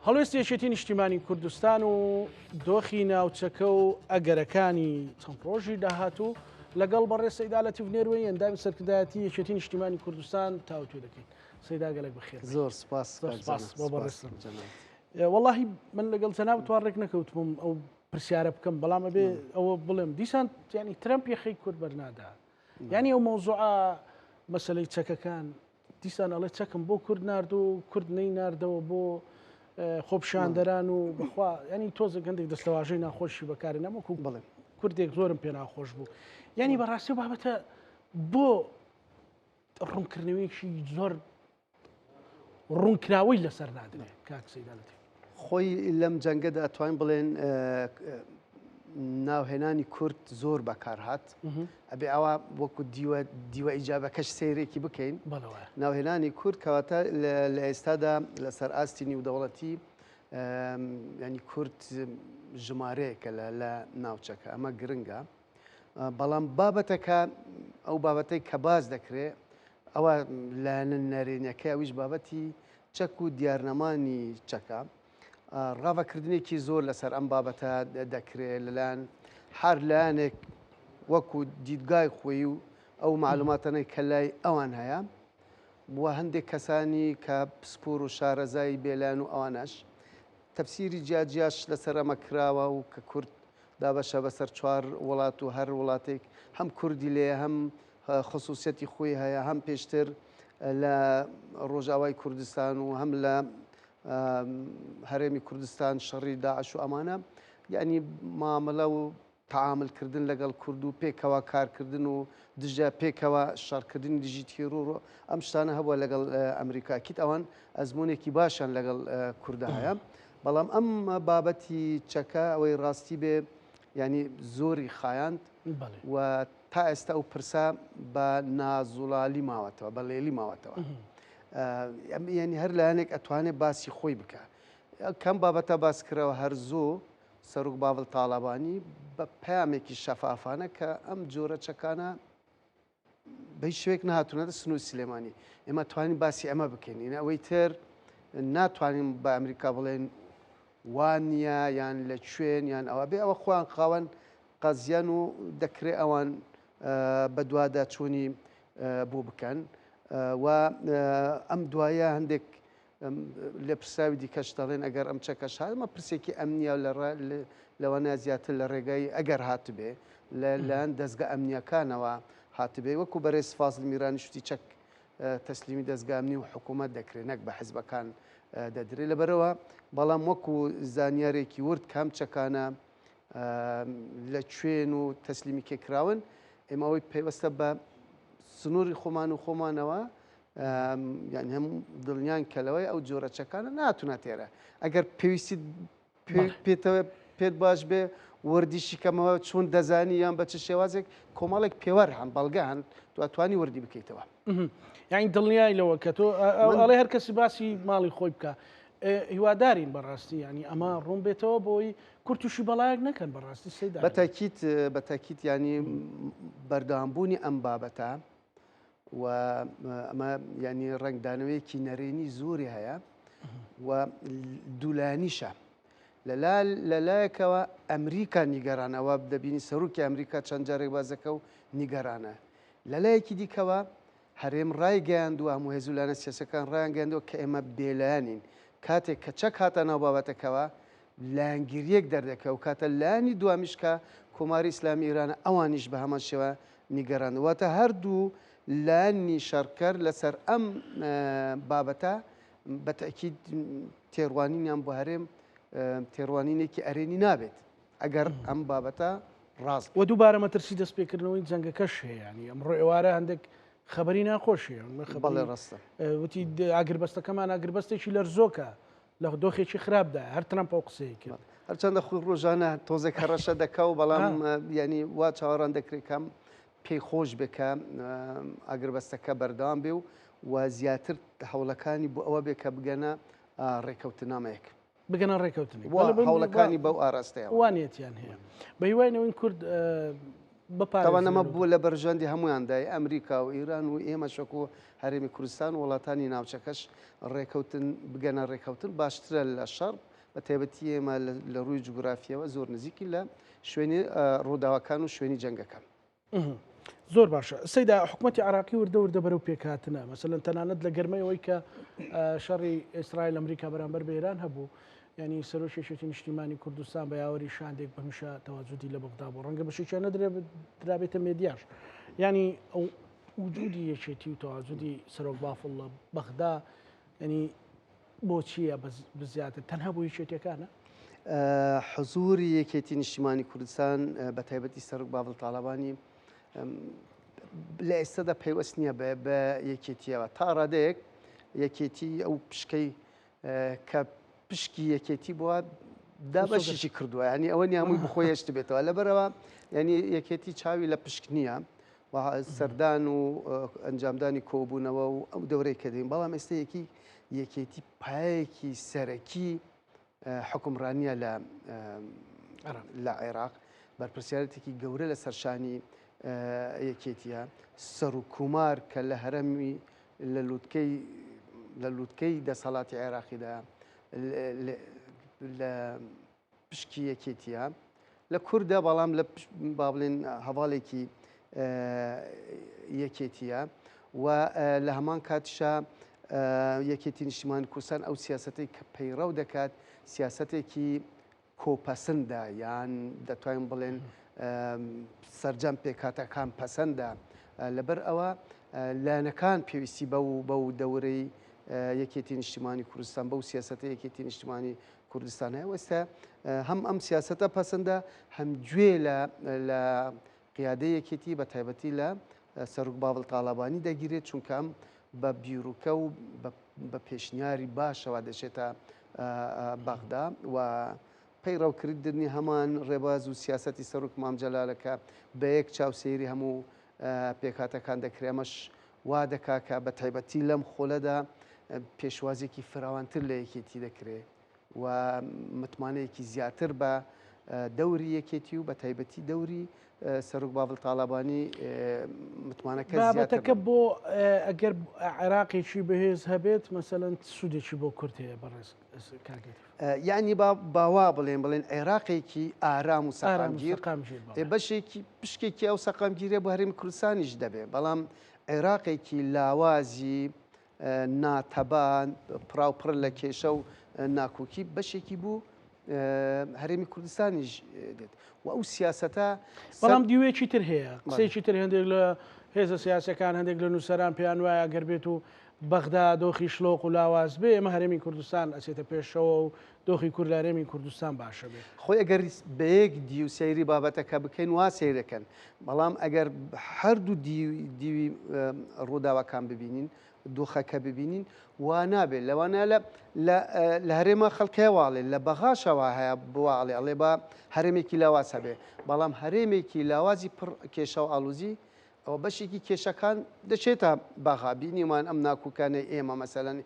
هەڵوێستی یەکێتی نیشتیمانی کوردستان و دۆخی ناوچەکە و ئەگەرەکانی چەند ڕۆژی داهاتوو لەگەڵ بەڕێز سەیدا لەتیف نێروەی ئەندامی سەرکردایەتی یەکێتی نیشتیمانی کوردستان تاوتوێ دەکەین. سەیدا گەلەک بەخێر. زۆر سپاس سپاس بۆ بەڕێز. وەڵاهی من لەگەڵ جەناب توان ڕێک نەکەوتبووم ئەو پرسیارە بکەم بەڵام ئەبێ ئەوە بڵێم دیسان ینی ترەمپ یەخەی کورد بەرنادا یعنی ئەو مەوزوعە مەسلەی چەکەکان دیسان ئەڵێ چەکم بۆ کورد نارد و کورد نەی ناردەوە بۆ خۆپشاندەران و بەخوا ینی تۆزێک هەندێک دەستەواژەی ناخۆشی بەکاری نەمەکو بڵێ کوردێک زۆرم پێ ناخۆش بوو ینی بەڕاستی و بابەتە بۆ ڕوونکردنەوەیەکی زۆر ڕوونکراوەی لەسەر نادرێ کاک سەیدا لەتیف. خۆی لەم جەنگەدا ئەتوانین بڵێن ناوهێنانی کورد زۆر بەکارهات ئەبێ ئەوە وەکو دیوە دیوە ئیجابەکەش سەیرێکی بکەین ناوهێنانی کورد کەواتە لە ئێستادا لەسەر ئاستی نیودەوڵەتی ینی کورد ژمارەیەکە لە ناوچەکە ئەمە گرنگە بەڵام بابەتەکە ئەو بابەتەی کە باس دەکرێ ئەوە لایەنە نەرێنیەکەی ئەویش بابەتی چەک و دیارنەمانی چەکە. ڕاڤەکردنێکی زۆر لەسەر ئەم بابەتە دەکرێت لەلایەن هەر لایەنێک وەکو دیدگای خۆی و ئەو معلوماتانەی کە لای ئەوان هەیە و هەندێک کەسانی کە پسپۆر و شارەزای بێلایەن و ئەوانەش تەفسیری جیاجیاش لەسەر ئەمە کراوە و کە کورد دابەشە بەسەر چوار وڵات و هەر وڵاتێک هەم کوردی لێیە هەم خسوسیەتی خۆی هەیە هەم پێشتر لە ڕۆژاوای کوردستان و هەم لە هەرێمی کوردستان شەڕی داعش و ئەمانە یعنی مامەلە و تعاملکردن لەگەڵ کورد و پێکەوە کارکردن و دژە پێکەوە شەڕکردنی دژی تیرۆر و ئەم شتانە هەبووە لەگەڵ ئەمریکا کیت ئەوان ئەزمونێکی باشیان لەگەڵ کوردە هەیە بەڵام ئەم بابەتی چەکە ئەوەی ڕاستی بێ ینی زۆری خایاند و تا ئێستا ئەو پرسە بە نازوڵالی ماوەتەوە بە لێلی ماوەتەوە ینی هەر لایەنێک ئەتوانێت باسی خۆی بکە کەم بابەتە باس کراوە هەر زوو سەرۆک باڤڵ تاڵەبانی بە پەیامێکی شەفافانە کە ئەم جۆرە چەکانە بە هیچ شێوەیەک نەهاتوونەتە سنووری سلێمانی ئێمە توانین باسی ئەمە بکەین ئینە ئەوەی تر ناتوانین بە ئەمریکا بڵێن وان نییە یان لە کوێن یان ئەوە بێ ئەوە خۆیان خاوەن قەزیان و دەکرێت ئەوان بەدوادا چوونی بۆ بکەن و ئەم دوایە هەندێک لێپرسراوی دیکەش دەڵێن ئەگەر ئەم چەکەش هات ئەمە پرسێکی ئەمنیە لەوانەیە زیاتر لە ڕێگای ئەگەر هاتبێ لە لایەن دەزگا ئەمنیەکانەوە هاتبێ وەکو بەرێز فازل میرانی شتی چەک تەسلیمی دەزگا ئەمنی و حکوومەت دەکرێت نەک بە حزبەکان دەدرێت لەبەرەوە بەڵام وەکو زانیارێکی ورد کام چەکانە لە کوێن و تەسلیمی کێ کراون ئێمە ئەوەی پەیوەستە بە سنووری خۆمان و خۆمانەوە یان هەم دڵنیان کە لەوەی ئەو جۆرە چەکانە ناتونە تێرە ئەگەر پێویستی پێتەوە پێت باش بێ وردیشی کەمەوە چۆن دەزانی یان بە چ شێوازێک کۆمەڵێک پێوەر هەن بەڵگە هەن توانی وردی بکەیتەوە یعنی دڵنیای لەوە کە تۆ ئەڵێ هەر کەسی باسی ماڵی خۆی بکە هیوادارین بەڕاستی ینی ئەمە ڕوون بێتەوە بۆی کورد تووشی بەڵایەک نەکەن بەڕاستی سەیدا بەتەکیت بەتەکیت ینی بەردەوامبوونی ئەم بابەتە و ئەمە ینی ڕەنگدانەوەیەکی نەرێنی زۆری هەیە و دوولایەنیشە لەلایەکەوە ئەمریکا نیگەرانەوە دەبینی سەرۆکی ئەمریکا چەند جارێک بازەکە و نیگەرانە لەلایەکی دیکەوە هەرێم ڕایگەیاندووە هەموو هێز و لایەنە سیاسەکان ڕایانگەیاندووە کە ئێمە بێلایەنین کاتێک کە چەک هاتە ناو بابەتەکەوە لایەنگیریەک دەردەکە و کاتە لایەنی دوامیش کە کۆماری ئیسلامی ئێرانە ئەوانیش بە هەمان شێوە نیگەران واتە هەردوو لایەنی شەڕکەر لەسەر ئەم بابەتە بە تەئکید تێڕوانینیان بۆ هەرێم تێڕوانینێکی ئەرێنی نابێت ئەگەر ئەم بابەتە ڕاست و دووبارە مەترسی دەستپێکردنەوەی جەنگەکەش هەیە ینی ئەمڕۆ ئێوارە هەندێک خەبەری ناخۆش هەیە بەڵێ ڕاستە وتی ئاگربەستەکەمان ئاگربەستێکی لەرزۆکە لە دۆخێکی خراپدا هەر ترەمپ ئەو قسەی کرد. هەرچەندە خۆی ڕۆژانە تۆزێک هەڕەشە دەکا و بەڵام ینی وا چاوەڕان دەکرێت کەم پێی خۆش بێ کە ئاگربەستەکە بەردەوام بێ و و زیاتر هەوڵەکانی بۆ ئەوە بێ کە بگەنە ڕێکەوتنامەیەک. بگەنە ڕێکەوتنێک هەوڵەکانی بەو ئاراستەیە وانێتیان هەیە بە هیوای نەوەی کورد. تاوان ئەمە بووە لە بەرژەوەندی هەموویاندای ئەمریکا و ئیران و ئێمەش وەکو هەرێمی کوردستان و وڵاتانی ناوچەکەش ڕێکەوتن بگەنە ڕێکەوتن باشترە لە شەڕ بە تایبەتی ئێمە لە ڕووی جوگرافیەوە زۆر نزیکی لە شوێنی ڕووداوەکان و شوێنی جەنگەکان. زۆر باشە سەیدا حکوومەتتی عراقی وردە وردە بەرەو پێکهاتنە مەسەلەن تەنانەت لە گەرمەی ئەوەی کە شەڕی ئیسرائیل ئەمریکا بەرامبەر بە ئێران هەبوو ینی سەرۆکی یەکێتی نیشتیمانی کوردستان بە یاوەری شاندێک بەمیشە تەواجودی لە بەغدا بوو ڕەنگە بەشێکیان نەدرێ درابێتە مێدیاش ینی ئەو وجودی یەکێتی و تەواجودی سەرۆک بافڵ لە بەغدا ینی بۆچیە بزیاتر تەنها بۆ یەکێتیەکانە؟ حزوری یەکێتی نیشتیمانی کوردستان بە تایبەتی سەرۆک باڤڵ تاڵەبانی لە ئێستادا پەیوەست نییە بە یەکێتیەوە تا ڕادەیەک یەکێتی ئەو پشکەی کە پشکی یەکێتی بووە دابەشیشی کردووە ینی ئەوە نیە هەمووی بخۆی هێشت بێتەوە لەبەرەوە ینی یەکێتی چاوی لە پشک نییە و سەردان و ئەنجامدانی کۆبوونەوە و ئەو دەورەی کە دەین بەڵام ئێستا یەکی یەکێتی پایەکی سەرەکی حکومڕانیە لە لە عێراق بەرپرسیارەتێکی گەورە لە سەرشانی یەکێتیە سەرکومار کە لە هەرەمی لە لوتکەی لە لوتکەی دەسەڵاتی عێراقیدا لە پشکی یەکێتیە لە کوردە بەڵام لە با بڵێن هەواڵێکی یەکێتیە و لە هەمان کاتیشا یەکێتی نیشتیمانی کوردستان ئەو سیاسەتەی کە پەیڕەو دەکات سیاسەتێکی کۆپەسندە یان دەتوانین بڵێن سەرجەم پێکهاتەکان پەسەندە لەبەر ئەوە لایەنەکان پێویستی بەو بەو دەورەی یەکێتی نیشتیمانی کوردستان بەو سیاسەتە یەکێتی نیشتیمانی کوردستان هەیە وەستە هەم ئەم سیاسەتە پەسەندە هەم گوێ لە لە قیادەی یەکێتی بە تایبەتی لە سەرۆک باڤڵ تاڵەبانی دەگیرێت چونکە ئەم بە بیروکە و بە پێشنیاری باشەوە دەچێتە بەغدا و پەیڕەوکردنی هەمان ڕێباز و سیاسەتی سەرۆک مام جەلالە کە بە یەک چاو سەیری هەموو پێکهاتەکان دەکرێت ئەمەش وا دەکا کە بە تایبەتی لەم خولەدا پێشوازێکی فراوانتر لە یەکێتی دەکرێت و متمانەیەکی زیاتر بە دەوری یەکێتی و بە تایبەتی دەوری سەرۆک باڤڵ تاڵەبانی متمانەکە بابەتەکە بۆ ئەگەر عێراقێکی بەهێز هەبێت مەسەلەن سوودێکی بۆ کورد هەیە بەڕێز یعنی با باوا بڵێن بڵێن عێراقێکی ئارام و سەقامگیر بەشێکی پشکێکی ئەو سەقامگیرە بۆ هەرێمی کوردستانیش دەبێ بەڵام عێراقێکی لاوازی ناتەبا پڕاوپڕ لە کێشە و ناکۆکی بەشێکی بوو هەرێمی کوردستانیش دێت و ئەو سیاسەتە بەڵام دیوێکی تر هەیە قسەیەکی تر هەندێک لە هێزە سیاسەکان هەندێک لە نووسەران پێیان وایە گەر بێت و بەغدا دۆخی شلۆق و لاواز بێ ئێمە هەرێمی کوردستان ئەچێتە پێشەوە و دۆخی کورد لە هەرێمی کوردستان باشە بێ. خۆی ئەگەر بە یەک دیو سەیری بابەتەکە بکەین وا سەیرەکەن، بەڵام ئەگەر هەردوو دیوی ڕووداوەکان ببینین، دۆخەکە ببینین وا نابێت. لەوانەیە لە لە هەرێمە خەڵک هەیە واڵێ، لە بەغاشەوە هەیە بواڵێ ئەڵێ با هەرێمێکی لاواز هەبێ، بەڵام هەرێمێکی لاوازی پڕ کێشە و ئاڵوزی ئەوە بەشێکی کێشەکان دەچێتە بەغا بینیمان ئەم ناکوکانەی ئێمە مەسەلەن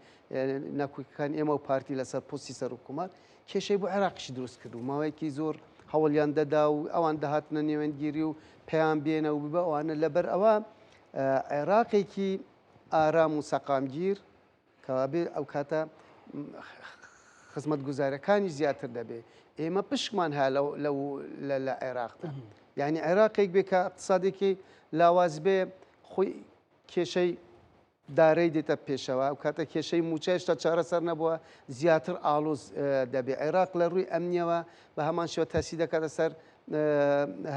ناکوکەکان ئێمە و پارتی لەسەر پۆستی سەرۆک کۆمار کێشەی بۆ عێراقیش دروست کرد و ماوەیەکی زۆر هەوڵیان دەدا و ئەوان دەهاتنە نێوەندگیری و پەیام بێنە و ببە ئەوانە لەبەر ئەوە عێراقێکی ئارام و سەقامگیر کەوابێ ئەو کاتە خزمەتگوزارەکانی زیاتر دەبێ ئێمە پشکمان هەیە لە عێراقدا یعنی عێراقێک بێ کە اقتصادێکی لاواز بێ خۆی کێشەی دارەی دێتە پێشەوە ئەو کاتە کێشەی موچە هێشتا چارەسەر نەبووە زیاتر ئاڵۆز دەبێ عێراق لە ڕووی ئەمنیەوە بە هەمان شێوە تاسی دەکاتە سەر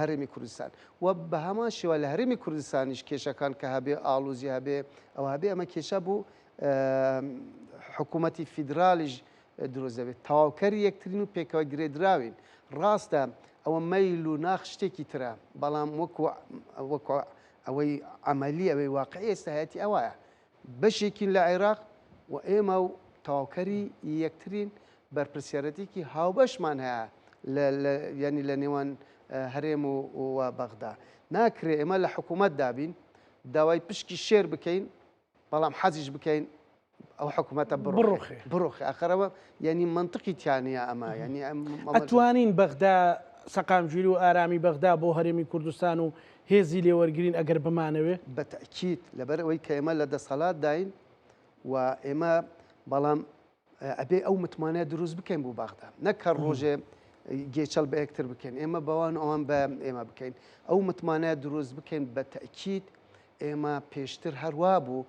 هەرێمی کوردستان و بە هەمان شێوە لە هەرێمی کوردستانیش کێشەکان کە هەبێ ئاڵوزی هەبێ ئەوە هەبێ ئەمە کێشە بوو حکوومەتی فیدرالیش دروست دەبێت تەواوکەری یەکترین و پێکەوە گرێدراوین ڕاستە ئەوە مەیل و ناخ شتێکی ترە بەڵام وەکو وەکو ئەوەی عملی ئەوەی واقعی ئێستا هەیەتی ئەوایە بەشێکین لە عێراق و ئێمە و تەواوکەری یەکترین، بەرپرسیارەتیکی هاوبەشمان هەیە لە یانی لە نێوان هەرێم و بەغدا. ناکرێ ئێمە لە حکوومەتدا بین داوای پشکی شێر بکەین بەڵام حەزیش بکەین ئەو حکوومەتە بڕوخێ بڕوخێ ئەخەرەوە یعنی منطقی تیانە ئەمە یعنی ئەتوانین بەغدا سەقامگیری و ئارامی بەغدا بۆ هەرێمی کوردستان و هێزی لێ وەرگرین ئەگەر بمانەوێ؟ بە تەئکید، لەبەر ئەوەی کە ئێمە لە دەسەڵاتداین و ئێمە بەڵام ئەبێ ئەو متمانەیە دروست بکەین بۆ بەغدا، نەک هەر ڕۆژێ گێچەڵ بە یەکتر بکەین، ئێمە بەوان ئەوان بە ئێمە بکەین، ئەو متمانەیە دروست بکەین. بە تەئکید ئێمە پێشتر هەروا بوو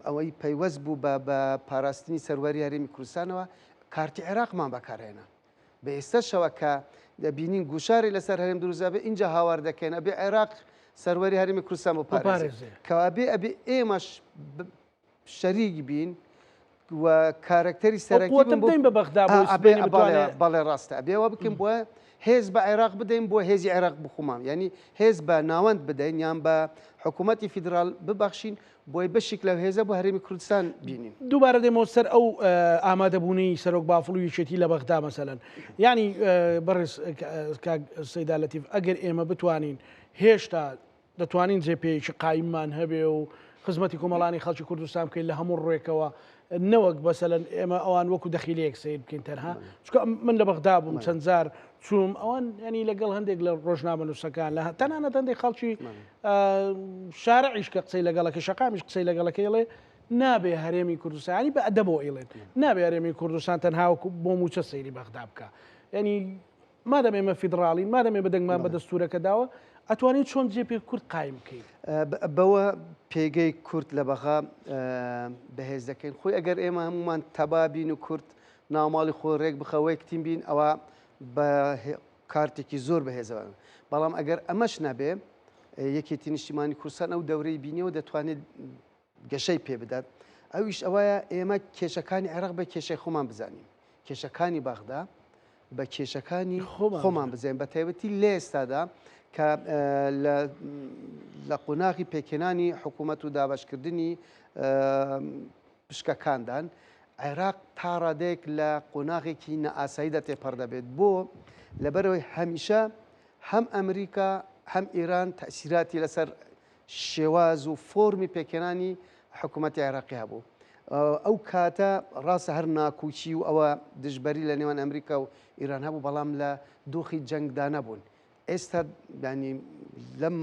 ئەوەی پەیوەست بوو بە بە پاراستنی سەروەری هەرێمی کوردستانەوە کارتی عێراقمان بەکارهێنا. بە ئێستەشەوە کە دەبینین گوشاری لەسەر هەرێم دروست ئەبێ ئینجا هاوار دەکەین ئەبێ عێراق سەروەری هەرێمی کوردستان بپارێزێ. کەوابێ ئەبێ ئێمەش شەریک بین و کارەکتەری سەرەکی بن بدەین بە بەغدا بۆ سبەینێ بتوانێ. بەڵێ ڕاستە ئەبێ وا بکەین بۆ هێز بە عێراق بدەین بۆ هێزی عێراق بخۆمان، یعنی هێز بە ناوەند بدەین یان بە حکوومەتی فیدرال ببەخشین بۆی بەشێک لەو هێزە بۆ هەرێمی کوردستان بینین. دووبارە دێمەوە سەر ئەو ئامادەبوونەی سەرۆک بافڵ و یەکێتی لە بەغدا مەسەلەن یعنی بەڕێز کاک سەیدا لەتیف ئەگەر ئێمە بتوانین هێشتا دەتوانین جێ پێیەکی قایممان هەبێ و خزمەتی کۆمەڵانی خەڵکی کوردستان بکەین لە هەموو ڕوێکەوە، نەوەک بەسەلەن ئێمە ئەوان وەکو دەخیلەیەک سەیر بکەین تەنها، چونکە من لە بەغدا بووم چەند جار چووم ئەوان ینی لەگەڵ هەندێک لە ڕۆژنامەنووسەکان لە تەنانەت هەندێک خەڵکی شارعیش کە قسەی لەگەڵەکە شەقامیش قسەی لەگەڵەکەی ئەڵێ نابێ هەرێمی کوردستانی بە ئەدەبەوە ئەیڵێن نابێ هەرێمی کوردستان تەنها وەکو بۆ مووچە سەیری بەغدا بکە ینی مادەم ئێمە فیدڕاڵین، مادەم ئێمە دەنگمان بە دەستوورەکە داوە، ئەتوانین چۆن جێ پێی کورد قایم بکەین؟ بەوە پێگەی کورد لە بەغا بەهێز دەکەین. خۆی ئەگەر ئێمە هەموومان تەبا بین و کورد ناوماڵی خۆی ڕێک بخە و یەک تیم بین، ئەوە بە کارتێکی زۆر بەهێزەوە. بەڵام ئەگەر ئەمەش نەبێ، یەکێتی نیشتیمانی کوردستان ئەو دەورەی بینیەوە دەتوانێت گەشەی پێ بدات، ئەویش ئەوەیە ئێمە کێشەکانی عێراق بە کێشەی خۆمان بزانین، کێشەکانی بەغدا بە کێشەکانی خۆمان بزانین، بە تایبەتی لە ئێستادا کە لە قۆناغی پێکهێنانی حکوومەت و دابەشکردنی پشکەکاندان، عێراق تا ڕادەیەک لە قۆناغێکی نائاساییدا تێپەڕ دەبێت، بۆ لەبەرئەوەی هەمیشە هەم ئەمریکا هەم ئێران تەئسیراتی لەسەر شێواز و فۆرمی پێکهێنانی حکوومەتی عێراقی هەبوو. ئەو کاتە ڕاستە هەر ناکوکی و ئەوە دژبەری لە نێوان ئەمریکا و ئیران هەبوو، بەڵام لە دۆخی جەنگدا نەبوون. ئێستا ینی لەم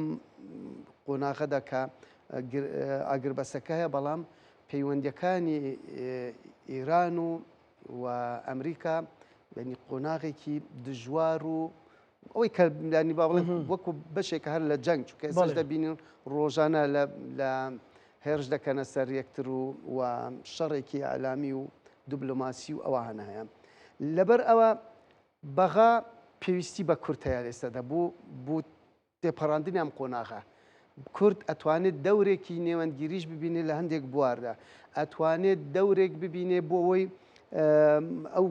قۆناغەدا کە ئاگربەسەکە هەیە، بەڵام پەیوەندیەکانی ئیران و و ئەمریکا ینی قۆناغێکی دژوار و ئەوەی کە ینی با بڵێن وەکو بەشێکە هەر لە جەنگ، چونکە ئێستاش دەبینین ڕۆژانە لە هێرش دەکەنە سەر یەکتر و و شەڕێکی ئیعلامی و دیبلۆماسی و ئەوانە هەیە. لەبەر ئەوە بەغا پێویستی بە کورد هەیە ئێستادا بۆ بۆ تێپەڕاندنی ئەم قۆناغە. کورد ئەتوانێت دەورێکی نێوەندگیریش ببینێت لە هەندێک بواردا، ئەتوانێت دەورێک ببینێ بۆ ئەوەی ئەو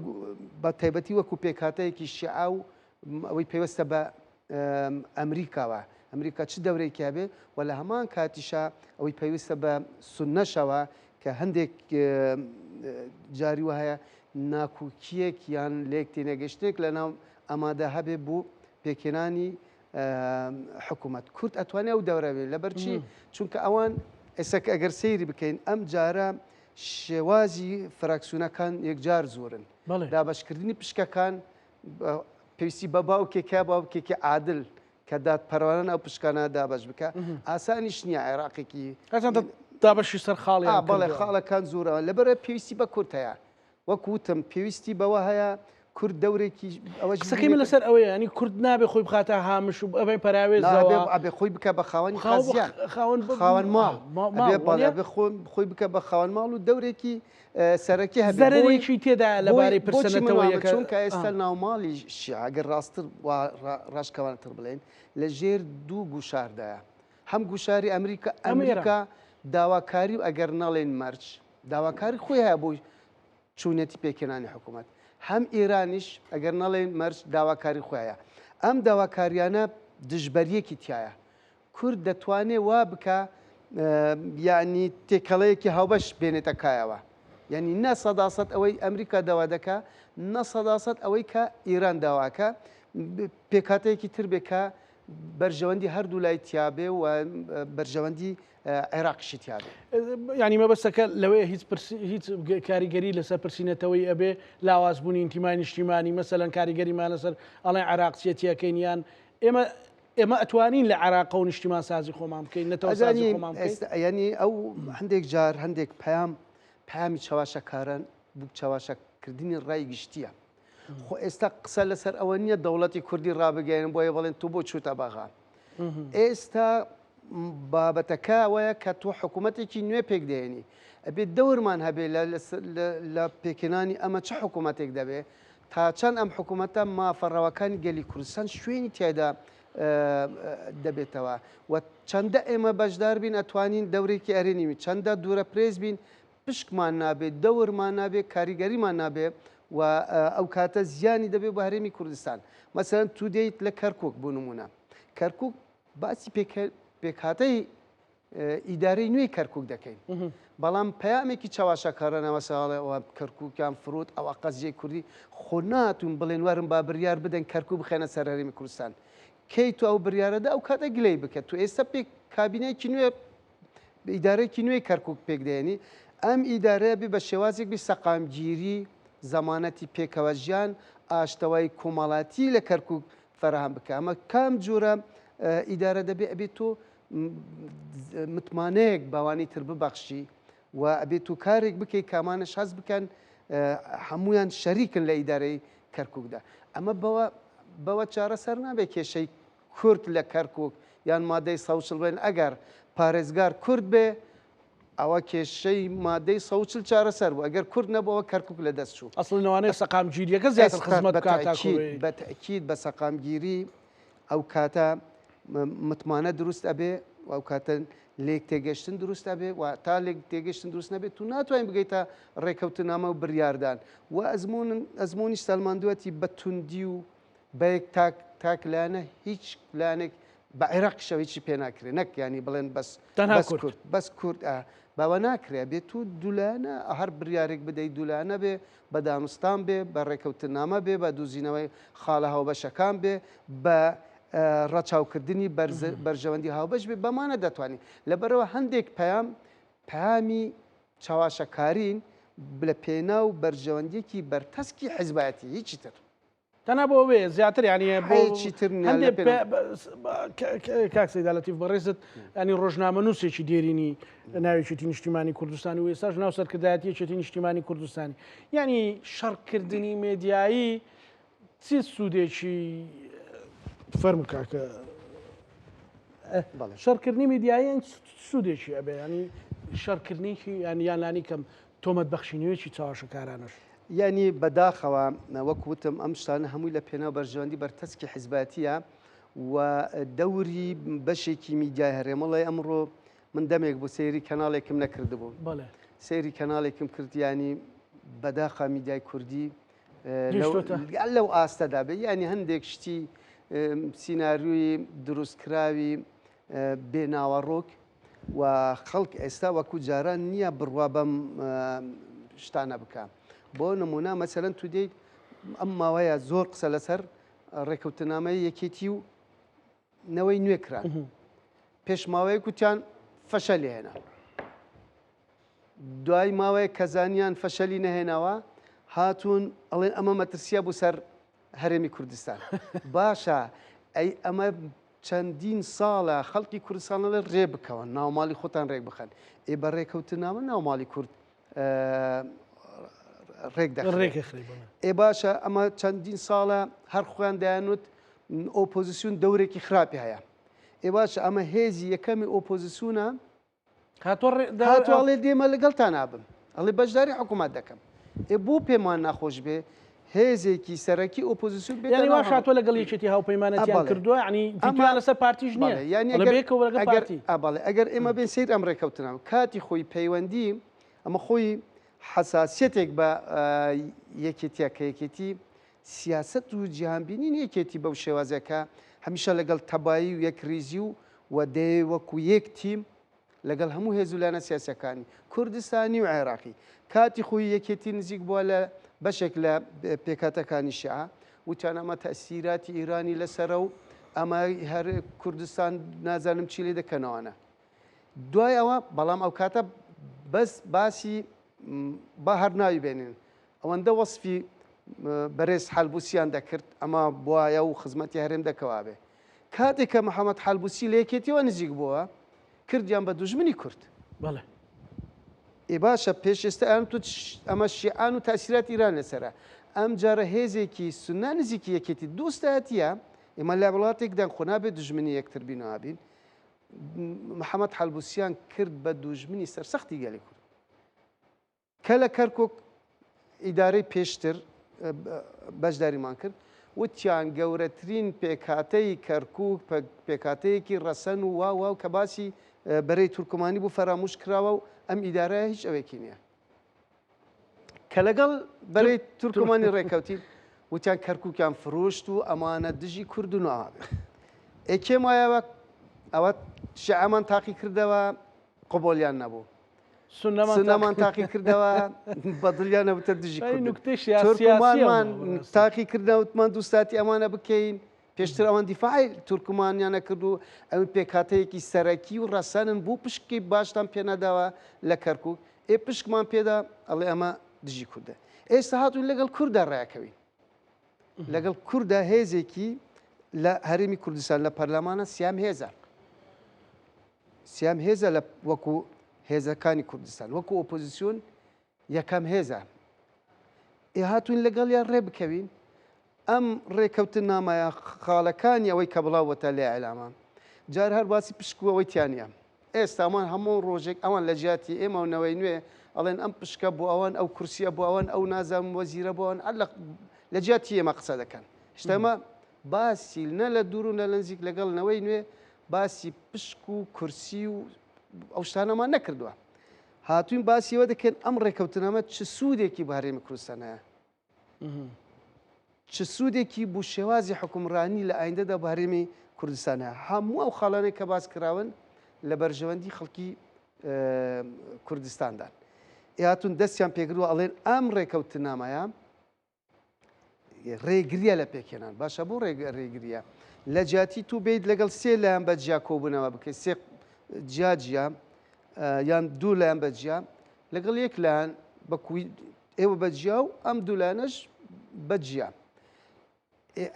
بە تایبەتی وەکو پێکهاتەیەکی شیعە و ئەوەی پەیوەستە بە ئەمریکاوە، ئەمریکا چ دەورێکی هەبێ و لە هەمان کاتیشا ئەوەی پەیوەستە بە سوننەشەوە کە هەندێک جاری وهەیە ناکوکیەک یان لێک تێنەگەشتێک لە ناو ئەمادە هەبێ بۆ پێکهێنانی حکوومەت. کورد ئەتوانێ ئەو دەورە بێ لەبەر چی؟ چونکە ئەوان ئێستا کە ئەگەر سەیری بکەین ئەم جارە شێوازی فراکسیونەکان یەکجار زۆرن. دابەشکردنی پشکەکان پێویستی بە باوکێکە، باوکێکی عادل کە دادپەروەرانە ئەو پشکانە دابەش بکە. ئاسانیش نییە عێراقێکی دابەشی سەر خاڵیان بەڵێ خاڵەکان زۆرەوە، لەبەرە پێویستی بە کورد هەیە. وەک وتم پێویستی بەوە هەیە کورد دەورێکی ئەوەش قسەکەی من لەسەر ئەوەیە ینی کورد نابێ خۆی بخاتە هامش و ئەبێ پەراوێزەوە ئەبێ خۆی بکە بە خاوەنی خازیان خاوەن خاوەن ماڵ ئەبێ بەڵێ ئەبێ خۆی بکە بە خاوەن ماڵ و دەورێکی سەرەکی هەبێ زەرەرێکی تێدا لەبارەی پرسە نەتەوەیەکە چونکە ئێستا ناوماڵی شیعە گەر ڕاستتر ڕاشکاوانەتر بڵێین لە ژێر دوو گوشاردایە هەم گوشاری ئەمریکا ئەمریکا داواکاری و ئەگەر نەڵێن مەرج داواکاری خۆی هەیە بۆ چونیەتی پێکهێنانی حکوومەت، هەم ئێرانیش ئەگەر نەڵێین مەرج داواکاری خۆی هەیە. ئەم داواکاریانە دژبەریەکی تایە. کورد دەتوانێ وا بکا یعنی تێکەڵەیەکی هاوبەش بێنێتە کایەوە. یعنی نە سەداسەد ئەوەی ئەمریکا داوا دەکا، نە سەداسەد ئەوەی کە ئێران داواکە، پێکهاتەیەکی تر بێ کە بەرژەوەندی هەردوو لای تیابێ و بەرژەوەندی عێراقیشی تیابێ. یانی مەبەستەکە لەوەیە هیچ هیچ کاریگەری لەسەر پرسی نەتەوەی ئەبێ لاوازبوونی ئینتیمای نیشتیمانی مەسەلەن کاریگەریمان لەسەر ئەڵێن عێراقچیەتیەکەین یان ئێمە ئێمە ئەتوانین لە عێراقە و نیشتیمان سازی خۆمان بکەین نەتەوە سازی خۆمان بکەین ینی ئەو هەندێک جار هەندێک پەیام پەیامی چەواشەکاران بوو چەواشەکردنی ڕای گشتیە خۆ ئێستا قسە لەسەر ئەوە نییە دەوڵەتی کوردی ڕابگەیەنن بۆیە بڵێن تۆ بۆ چووتە بەغا ئێستا بابەتەکە ئەوەیە کە تۆ حکوومەتێکی نوێ پێک دێنی ئەبێت دەورمان هەبێ لە پێکهێنانی ئەمە چ حکوومەتێک دەبێ تا چەند ئەم حکوومەتە مافە ڕەواکانی گەلی کوردستان شوێنی تیایدا دەبێتەوە و چەندە ئێمە بەشدار بین ئەتوانین دەورێکی ئەرێنی چەندە دوورە پرێز بین پشکمان نابێ، دەورمان نابێ، کاریگەریمان نابێ و ئەو کاتە زیانی دەبێ بۆ هەرێمی کوردستان. مەسەلەن تو دێیت لە کەرکوک بۆ نمونە. کەرکوک باسی پێکهاتەی ئیدارەی نوێی کەرکوک دەکەین. بەڵام پەیامێکی چەواشەکارانە مەسەڵێ ئەوە کەرکوکیان فرۆت ئەوە قەزیەی کوردی خۆ ناتون بڵێن وەرن با بریار بدەن کەرکوک بخەنە سەر هەرێمی کوردستان. کەی تو ئەو بریارەدا ئەو کاتە گلەی بکە. تو ئێستا پێک کابینەیەکی نوێ ئیدارەیەکی نوێی کەرکوک پێکدەهێنی، ئەم ئیدارەیە بێ بە شێوازێک بی سەقامگیری، زەمانەتی پێکەوە ژیان، ئاشتەوایی کۆمەڵاتی لە کەرکوک فەراهەم بکە. ئەمە کام جۆرە ئیدارە دەبێ؟ ئەبێ تۆ متمانەیەک بەوانی تر ببەخشی و ئەبێ تۆ کارێک بکەیت کامانەش هەست بکەن هەمویان شەریکن لە ئیدارەی کەرکوکدا. ئەمە بەوە بەوە چارەسەر نابێت کێشەی کورد لە کەرکوک یان مادەی 140 بڵێن ئەگەر پارێزگار کورد بێ ئەوە کێشەی مادەی 140 چارەسەر بوو ئەگەر کورد نەبووەوە کەرکوک لە دەست چوو. ئەسڵ لەوانەیە سەقامگیریەکە زیاتر خزمەت بکات تاکو بە تەئکید بە سەقامگیری ئەو کاتە متمانە دروست ئەبێ و ئەو کاتە لێک تێگەشتن دروست ئەبێ و تا لێک تێگەشتن دروست نەبێت تو ناتوانین بگەیتە ڕێکەوتنامە و بریاردان و ئەزمون ئەزمونیش سەلماندووەتی بە توندی و بە یەک تاک تاک لایەنە هیچ لایەنێک بە عێراقیشەوە هیچی پێ ناکرێ نەک ینی بڵێن بەس تەنها بەس کورد. کورد بەس کورد ئا باوە ناکرێ بێت و دوولایەنە هەر بریارێک بدەیت دوولایەنە بێ بە دانوستان بێ بە ڕێکەوتنامە بێ بە دوزینەوەی خاڵە هاوبەشەکان بێ بە ڕەچاوکردنی بەرژەوەندی هاوبەش بێ بەمانە دەتوانین لەبەرەوە هەندێک پەیام پەیامی چەواشەکارین لە پێناو بەرژەوەندیەکی بەرتەسکی حزبایەتی هیچی تر. تەنها بۆ ئەوەیە زیاتر یعنی بۆ هیچی تر نییە هەندێک لە پێناو. کاک سەیدا لەتیف بەڕێزت ینی ڕۆژنامەنووسێکی دێرینی ناوێکی نیشتیمانی کوردستانی و ئێستاش ناو سەرکردایەتی یەکێتی نیشتیمانی کوردستانی یعنی شەڕکردنی مێدیایی چی سوودێکی فەرموو کاکە بەڵێ. شەڕکردنی میدیایی سوودێکی ئەبێ ینی شەڕکردنێکی یان یان لانی کەم تۆمەت بەخشینەوەیەکی چاوەشەکارانەش. یانی بەداخەوە وەک وتم ئەم شتانە هەمووی لە پێناو بەرژەوەندی بەرتەسکی حیزبایەتیە و دەوری بەشێکی میدیای هەرێمەڵێ ئەمڕۆ من دەمێک بوو سەیری کەناڵێکم نەکردبوو سەیری کەناڵێکم کرد ینی بەداخە میدیای کوردی لەو ئاستەدا بێ ینی هەندێک شتی سیناریۆی دروستکراوی بێ ناوەڕۆک و خەڵک ئێستا وەکو جاران نییە بڕوا بەم شتانە بکە بۆ نمونە مەسەلەن تو دێیت ئەم ماوەیە زۆر قسە لەسەر ڕێکەوتنامەی یەکێتی و نەوەی نوێ کران پێش ماوەیە کوتیان فەشەلی هێنا دوای ماوەیە کەزانیان فەشەلی نەهێناوە هاتوون ئەڵێن ئەمە مەترسیە بوو سەر هەرێمی کوردستان باشە ئەی ئەمە چەندین ساڵە خەڵکی کوردستان ئەڵێ ڕێ بکەوە ناوماڵی خۆتان ڕێک بخەن ئێ بە ڕێکەوتنامە ناوماڵی کورد ڕێک دەخرێت ئێ باشە ئەمە چەندین ساڵە هەر خۆیان دەیانوت ئۆپۆزیسیون دەورێکی خراپی هەیە ئێ باشە ئەمە هێزی یەکەمی ئۆپۆزیسیونە هاتووە ئەڵێ دێمە لەگەڵتان نابم ئەڵێ بەشداری حکوومەت دەکەم ئێ بۆ پێمان ناخۆش بێ هێزێکی سەرەکی ئۆپۆزیسیۆن بێ یانی واش هاتووە لەگەڵ یەکێتی هاوپەیمانەتیان کردووە یعنی ڤیتۆیان لەسەر پارتیش نییە یانی ئەڵێ بێکەوە لەگەڵ پارتی بەڵێ ئەگەر ئێمە بێن سەیر ئەم ڕێکەوتنە کاتی خۆی پەیوەندی ئەمە خۆی حەساسیەتێک بە یەکێتیە کە یەکێتی سیاسەت و جیهانبینین یەکێتی بەو شێوازەکە هەمیشە لەگەڵ تەبایی و یەکریزی و و دەیەوێ وەکو یەک تیم لەگەڵ هەموو هێز و لایەنە سیاسیەکانی کوردستانی و عێراقی کاتی خۆی یەکێتی نزیک بووە لە بەشێک لە پێکهاتەکانی شیعە وتیان ئەمە تەسیراتی ئیرانی لەسەرە و ئەمە هەر کوردستان نازانم چی لێ دەکەنەوەە دوای ئەوە بەڵام ئەو کاتە بەس باسی با هەر ناوی بێنین ئەوەندە وەسفی بەرێز حەلبوسیان دەکرد ئەمە بواە و خزمەتی هەرێم دەکەوا بێ کاتێک کە محەممەد حەلبوسی لە یەکێتیەوە نزیک بووە کردیان بە دوژمنی کورد. بەڵێ. ئێ باشە پێش ئێستا ئەیان وت ئەمە شیعان و تاسیرات ئیران لەسەرە ئەم جارە هێزێکی سونە نزیکی یەکێتی دوستایەتیە ئێمە لە وڵاتێکدان خۆ نابێت دوژمنی یەکتر بین و بین محەممەد حەلبوسیان کرد بە دوژمنی سەرسەختی گەلی کورد کە لە کەرکک ئیدارەی پێشتر بەشداریمان کرد وتیان گەورەترین پێکهاتەی کەرکک پێکهاتەیەکی ڕەسەن و وا واو کە باسی بەرەی تورکمانی بوو فەراموش کراوە و ئەم ئیدارە هیچ ئەوێکی نییە کە لەگەڵ بەرەی تورکمانی ڕێکەوتین وتیان کەرککیان فرۆشت و ئەمانە دژی کورد و نابێت ئێ مایەوە ئەوە شعامان تاقی کردەوە قبوڵیان نەبوو سوننەمان تاقی کردەوە بە دڵیان نەبووتە دژی تورکمانمان تاقی کردەوە وتمان دووستاتی ئەمانە بکەین پێشتر ئەوان دیفاعی تورکمانیانە کرد و ئەو پێکهاتەیەکی سەرەکی و ڕەسەنن بوو پشکی باشتان پێنەداوە لە کەرکک ئێ پشکمان پێدا ئەڵێ ئەمە دژی کوردە ئێستا هاتوون لەگەڵ کووردا ڕاکەوین لەگەڵ کووردا هێزێکی لە هەرێمی کوردستان لە پەرلەمانە سیام هێزە سیام هێزە لە وەکو هێزەکانی کوردستان وەکو ئۆپۆزیسیۆن یەکەم هێزە ئێ هاتوین لەگەڵیان ڕێ بکەوین ئەم ڕێکەوتن نامایە خاڵەکانی ئەوەی کە بڵاوەتە لە ئەلامە جار هەر باسی پشکوەوەی تیانە ئێستامان هەموو ڕۆژێک ئەوان لە جیاتی ئێمە و نەوەی نوێ ئەڵێن ئەم پشکە بۆ ئەوان ئەو کورسیە بۆ ئەوان ئەو نازانم وەزیرە بۆ ئەوان لە جیاتی ئێمە قسە دەکەن شتەمە باسی نە لە دوور و نە لە نزیک لەگەڵ نەوەی نوێ باسی پشک و کورسی و ئەو شتانەمان نەکردووە. هاتووین باسی ئەوە دەکەین ئەم ڕێکەوتنامە چ سوودێکی بە هەرێمی کوردستان هەیە؟ چ سوودێکی بۆ شێوازی حکومڕانی لە ئایندەدا بە هەرێمی کوردستان هەیە؟ هەموو ئەو خاڵانەی کە باس کراون لە بەرژەوەندی خەڵکی کوردستاندان. هاتوون دەستیان پێکردووە ئەڵێن ئەم ڕێکەوتنامەیە ڕێگریە لە پێکهێنان باشە بۆ ڕێگریە لە جیاتی تو بیت لەگەڵ سێ لایەن بە جیا کۆبوونەوە بکەیت سێ جیا جیا یان دوو لایەن بە جیا لەگەڵ یەک لایەن بەکوی ئێوە بە جیا و ئەم دوو لایەنەش بە جیا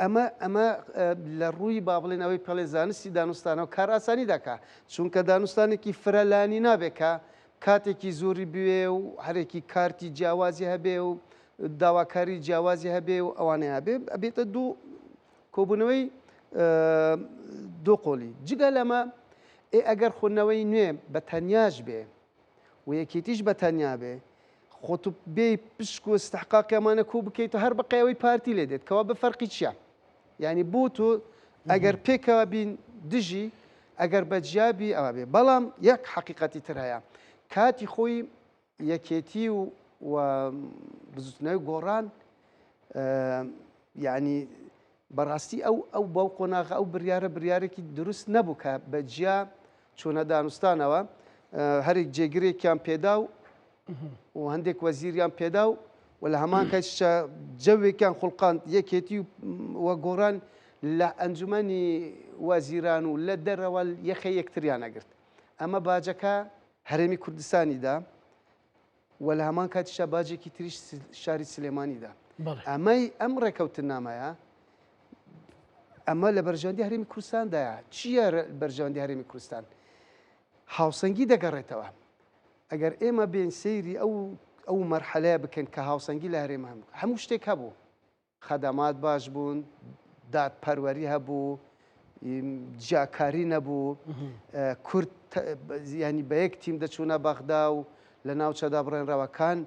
ئەمە ئەمە لە ڕووی با بڵێن ئەوەی پەڵێ زانستی دانوستانەوە کار ئاسانی دەکا چونکە دانوستانێکی فرەلانی نابێت کە کاتێکی زۆری بوێ و هەرێکی کارتی جیاوازی هەبێ و داواکاری جیاوازی هەبێ و ئەوانەی هەبێ ئەبێتە دوو کۆبوونەوەی دوو قۆلی جگە لەمە ئێ ئەگەر خۆنەوەی نوێ بە تەنیاش بێ و یەکێتیش بە تەنیا بێ خۆت بێ پشک و استحقاقی ئەمانە کۆ بکەیت هەر بەقەیەوەی پارتی لێ دێت کەوا بە فەرقی چییە یعنی بۆ تۆ ئەگەر پێکەوە بین دژی ئەگەر بە جیابی ئەوە بێ بەڵام یەک حەقیقەتی تر هەیە کاتی خۆی یەکێتی و و بزوتنەوەی گۆڕان یعنی بەڕاستی ئەو ئەو بەو قۆناغە ئەو بریارە بریارێکی دروست نەبوو کە بە جیا چۆنە دانوستانەوە هەرێک جێگرێکیان پێدا و و هەندێک وەزیریان پێدا و و لە هەمان کەشە جەوێکیان خوڵقاند یەکێتی و گۆڕان لە ئەنجومەنی وەزیران و لە دەرەوە یەخە یەکتریان نەگرت ئەمە باجەکە هەرێمی کوردستانی دا و لە هەمان کاتیشا باجێکی تریش شاری سلێمانی دا. ئەمەی ئەم ڕێکەوتنامەیە ئەمە لە بەرژەوەندی هەرێمی کوردستاندایە. چییە بەرژەوەندی هەرێمی کوردستان؟ هاوسەنگی دەگەڕێتەوە. ئەگەر ئێمە بێن سەیری ئەو ئەو مەرحەلەیە بکەن کە هاوسەنگی لە هەرێم هەموو شتێک هەبوو. خەدەمات باش بوون، دادپەروەری هەبوو، جیاکاری نەبوو، کورد ینی بە یەک تیم دەچوونە بەغدا و لە ناوچە دابڕێنراوەکان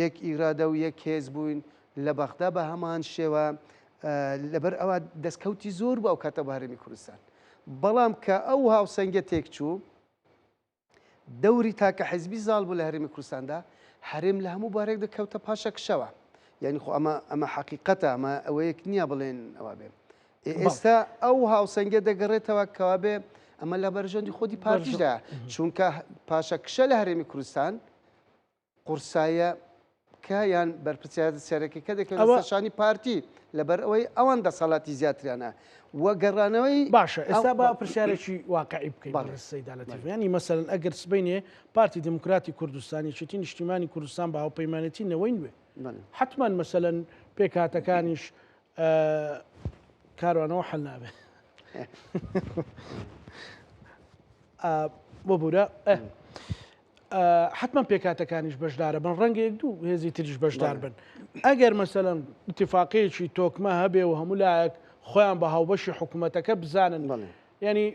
یەک ئیرادە و یەک هێز بووین لە بەغدا بە هەمان شێوە لەبەر ئەوە دەستکەوتی زۆر بوو ئەو کاتە بە هەرێمی کوردستان بەڵام کە ئەو هاوسەنگە تێکچوو دەوری تاکە حیزبی زاڵ بوو لە هەرێمی کوردستاندا، هەرێم لە هەموو بوارێکدا کەوتە پاشەکشەوە. یانی خۆ ئەمە ئەمە حەقیقەتە، ئەمە ئەوەیەک نییە بڵێن ئەوە بێ. ئێستا ئەو هاوسەنگە دەگەڕێتەوە کەوا بێ ئەمە لە بەرژەوەندی خۆدی پارتیشدا، چونکە پاشەکشە لە هەرێمی کوردستان قورسایە کە یان بەرپرسیارەتە سەرەکیەکە دەکەوێتە سەر شانی پارتی لەبەر ئەوەی ئەوان دەسەڵاتی زیاتریانە و گەڕانەوەی باشە ئێستا با پرسیارێکی واقعی بکەین بەڕێز سەیدا لەتیف یانی مەسەلەن ئەگەر سبەینێ پارتی دیموکراتی کوردستان یەکێتی نیشتیمانی کوردستان بە هاوپەیمانێتی نەوەی نوێ حتمما مەسەلەن پێکهاتەکانیش کاروانەوە حل نابێ ببورە حتمما پێکاتەکانیش بەشدارە بن ڕەنگە یەک دوو هێزی تریش بەشدار بن ئەگەر مەسەلەن اتفاقەیەکی تۆکمە هەبێ و هەموو لایەک خۆیان بە هاوبەشی حکوومەتەکە بزانن ینی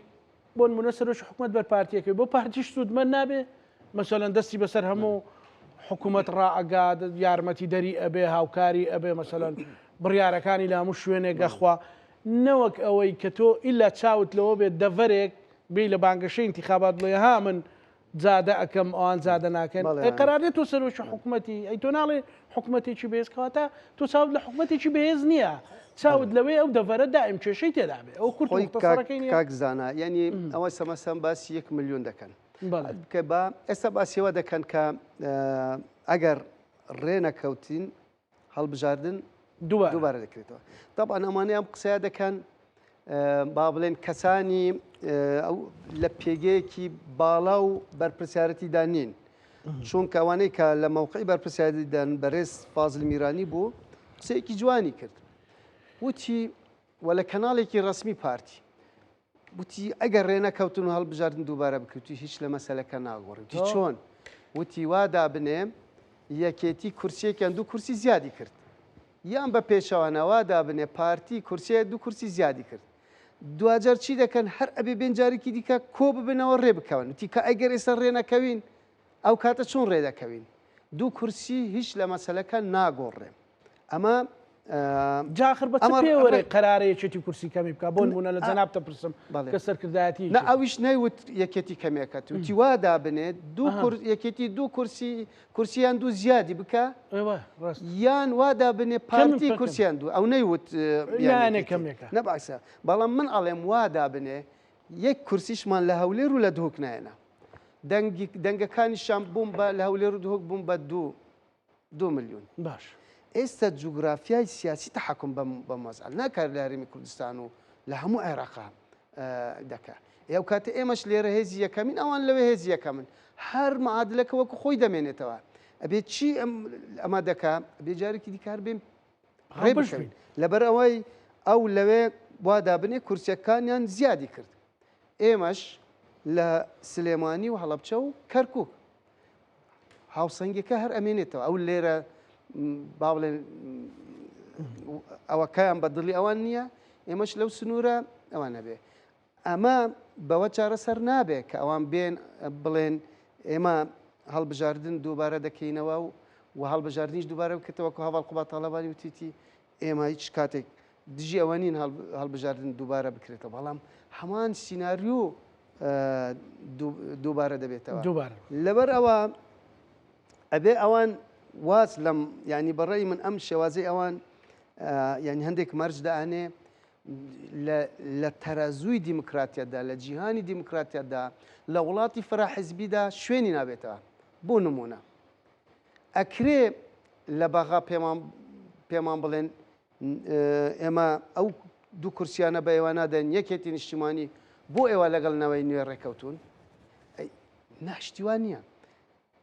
بۆ نمونە سەرۆکی حکومەت بەر پارتیەکەی بۆ پارتیش سوودمەند نابێ مەسەلەن دەستی بەسەر هەموو حکوومەت ڕائگات یارمەتی دەری ئەبێ هاوکاری ئەبێ مەسەلەن بڕیارەکانی لە هەموو شوێنێک گەخوا نەوەک ئەوەی کە تۆ ئیلا چاوت لەوە بێت دەڤەرێک بێ لە بانگەشەی انتخابات بڵێ ها من جادە ئەکەم ئەوان جادە ناکەن ئەی قەرار نیە تۆ سەرۆکی حکومەتی ئەی تۆ ناڵێ حکومەتێکی بەهێز کەواتە تۆ چاوت لە حکومەتێکی بەهێز نییە چاوت لەوەی ئەو دەڤەرە دائیم کێشەی تێدا بێ ئەو کورت خۆی مختصەرەکەی نیە کاک زانا یعنی ئەوە سەمەسەم باسی یەک ملیۆن دەکەن بەڵێ. کە با ئێستا باسیەوە دەکەن کە ئەگەر ڕێ نەکەوتین هەڵبژاردن دووبارە دەکرێتەوە تەبعەن ئەمانەی ئەم قسەیە دەکەن با بڵێن کەسانی ئەو لە پێگەیەکی باڵا و بەرپرسیارەتیدا نین چونکە ئەوانەی کە لە مەوقعی بەرپرسیارەتیدان بەرێز فازل میرانی بوو قسەیەکی جوانی کرد وتی و لە کەناڵێکی ڕەسمی پارتی وتی ئەگەر ڕێنەکەوتن و هەڵبژاردن دووبارە بکرێت هیچ لە مەسەلەکە ناگۆڕێ وتی چۆن؟ وتی وا دابنێ یەکێتی کورسیەکیان دوو کورسی زیادی کرد یان بە پێچەوانە وا دابنێ پارتی کورسیە دوو کورسی زیادی کرد دواجار چی دەکەن هەر ئەبێ بێن جارێکی دیکە کۆ ببنەوە ڕێ بکەون وتی کە ئەگەر ئێستا ڕێ نەکەوین ئەو کاتە چۆن ڕێ دەکەوین دوو کورسی هیچ لە مەسەلەکە ناگۆڕێ ئەمە جا ئاخر بە چ پێوەرێک قەرارە یەکێتی کورسی کەمی بکا بۆ نمونە لە جەنابتە پرسم کە سەرکردایەتی نە ئەویش نەیوت یەکێتی کەمێکەت وتی وا دابنێت دوو یەکێتی دوو کورسی کورسیان دوو زیادی بکە یان وا دابنێ پارتی کورسیان دوو ئەو نەیوت کەمێکە نەباسە بەڵام من ئەڵێم وا دابنێ یەک کورسیشمان لە هەولێر و لە دهۆک نایەنە دەنگی دەنگەکانیشان بووم بە لە هەولێر و دهۆک بووم بە دوو دو ملیون. باش. ئێستا جوگرافیای سیاسی تەحەکوم بەم بەم وەزعە ناکات لە هەرێمی کوردستان و لە هەموو عێراقا دەکا. ئێ ئەو کاتە ئێمەش لێرە هێزی یەکەمین ئەوان لەوێ هێزی یەکەمن. هەر معادلەکە وەکو خۆی دەمێنێتەوە. ئەبێ چی ئەم ئەمە دەکا؟ ئەبێ جارێکی دیکە هەر بێن ڕێ بکەوین. لەبەر ئەوەی ئەو لەوێ وا دابنێ کورسیەکانیان زیادی کرد. ئێمەش لە سلێمانی و هەڵەبچە و کەرکوک هاوسەنگیەکە هەر ئەمێنێتەوە ئەو لێرە با بڵێن ئەوەکەیان بە دڵی ئەوان نییە ئێمەش لەو سنوورە ئەوان نەبێ ئەمە بەوە چارەسەر نابێ کە ئەوان بێن بڵێن ئێمە هەڵبژاردن دووبارە دەکەینەوە و و هەڵبژاردنیش دووبارە بکرێتەوە کە هەواڵ قوباد تاڵەبانی وتیتی ئێمە هیچ کاتێک دژی ئەوە نین هەڵبژاردن دووبارە بکرێتەوە بەڵام هەمان سیناریۆ دووبارە دەبێتەوە دووبارە لەبەر ئەوە ئەبێ ئەوان واز لەم ینی بەڕێی من ئەم شێوازەی ئەوان ینی هەندێک مەرج دانێ لە تەرازووی دیموکراتیەتدا لە جیهانی دیموکراتیەتدا لە وڵاتی فرە حزبیدا شوێنی نابێتەوە بۆ نمونە ئەکرێ لە بەغا پێمان پێمان بڵێن ئێمە ئەو دوو کورسیانە بە ئێوە نادەین یەکێتی نیشتیمانی بۆ ئێوە لەگەڵ نەوەی نوێ ڕێکەوتون ناشتیوان نییە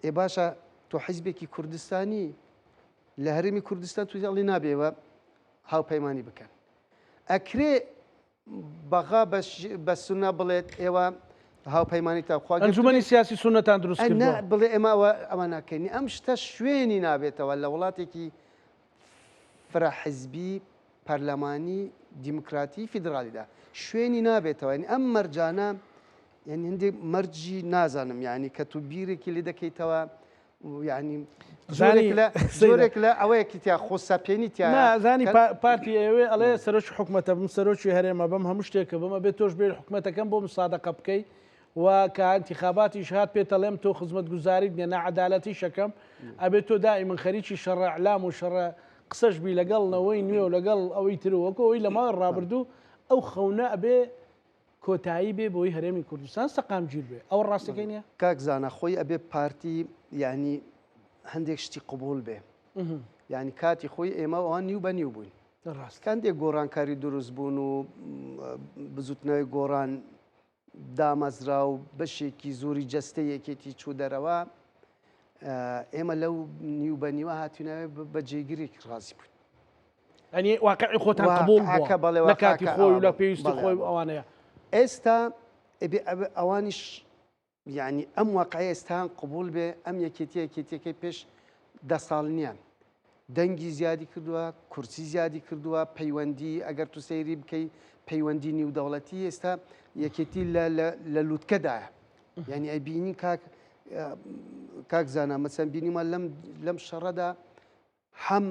ئێ باشە تۆ حیزبێکی کوردستانی لە هەرێمی کوردستان توی ئەڵی نابێوە هاوپەیمانی بکەن ئەکرێ بەغا بە سونە بڵێت ئێوە هاوپەیمانیتان خوا گرتووە. ئەنجومەنی سیاسی سونەتان دروست نا کردووە. بڵێ ئێمە ئەوە ئەوە ناکەین. ئەم شتە شوێنی نابێتەوە لە وڵاتێکی فرە حزبی پەرلەمانی دیموکراتی فیدرالیدا شوێنی نابێتەوە یعنی ئەم مەرجانە یعنی هەندێک مەرجی نازانم یعنی کە تو بیرێکی لێ دەکەیتەوە یعنی زۆرێک لە زۆرێک لە ئەوەیەکی تیا خۆسەپێنی تیا زانی پارتی ئەوێ ئەڵێ سەرۆکی حکومەتە بم سەرۆکی هەرێمە بم هەموو شتێکە بم ئەبێ تۆش بێ حکومەتەکەم بۆ مسادەقە بکەی و کە انتخاباتیش هات پێتەڵێم تۆ خزمەتگوزاریت نیە ناعەدالەتی شەکەم ئەبێ تۆ دائیمەن خەریکی شەڕە ئەعلام و شەڕە قسەش بی لەگەڵ نەوەی نوێ و لەگەڵ ئەوەی تر وەکو ئەوەی لە ماوەی ڕابردوو ئەو خەونە ئەبێ کۆتایی بێ بۆی هەرێمی کوردستان سەقامگیر بێ ئەوە ڕاستەکەی نیە؟ کاک زانا خۆی ئەبێ پارتی یانی هەندێک شتی قبوڵ بێ. یعنی کاتی خۆی ئێمە ئەوان نیو بە نیو بووین. ڕاست. کاندێک گۆڕانکاری دروست بوون و بزوتنەوەی گۆڕان دامەزرا و بەشێکی زۆری جەستەی یەکێتی چوو دەرەوە، ئێمە لەو نیو بە نیوە هاتوینەوە بە جێگرێکی ڕازی بووین. یعنی واقعی خۆتان قبوڵ بووە بەڵێ لە کاتی خۆی و لە پێویستی خۆی و ئەوانەیە. ئێستا ئەبێ ئەوانیش یانی ئەم واقعەی ئێستایان قبوڵ بێ، ئەم یەکێتیە یەکێتیەکەی پێش دە ساڵ نییە. دەنگی زیادی کردووە، کورسی زیادی کردووە، پەیوەندی ئەگەر تو سەیری بکەی پەیوەندی نیودەوڵەتی ئێستا یەکێتی لە لوتکەدایە. یعنی ئەیبینی کاک کاک زانا مەسەن بینیمان لەم لەم شەڕەدا هەم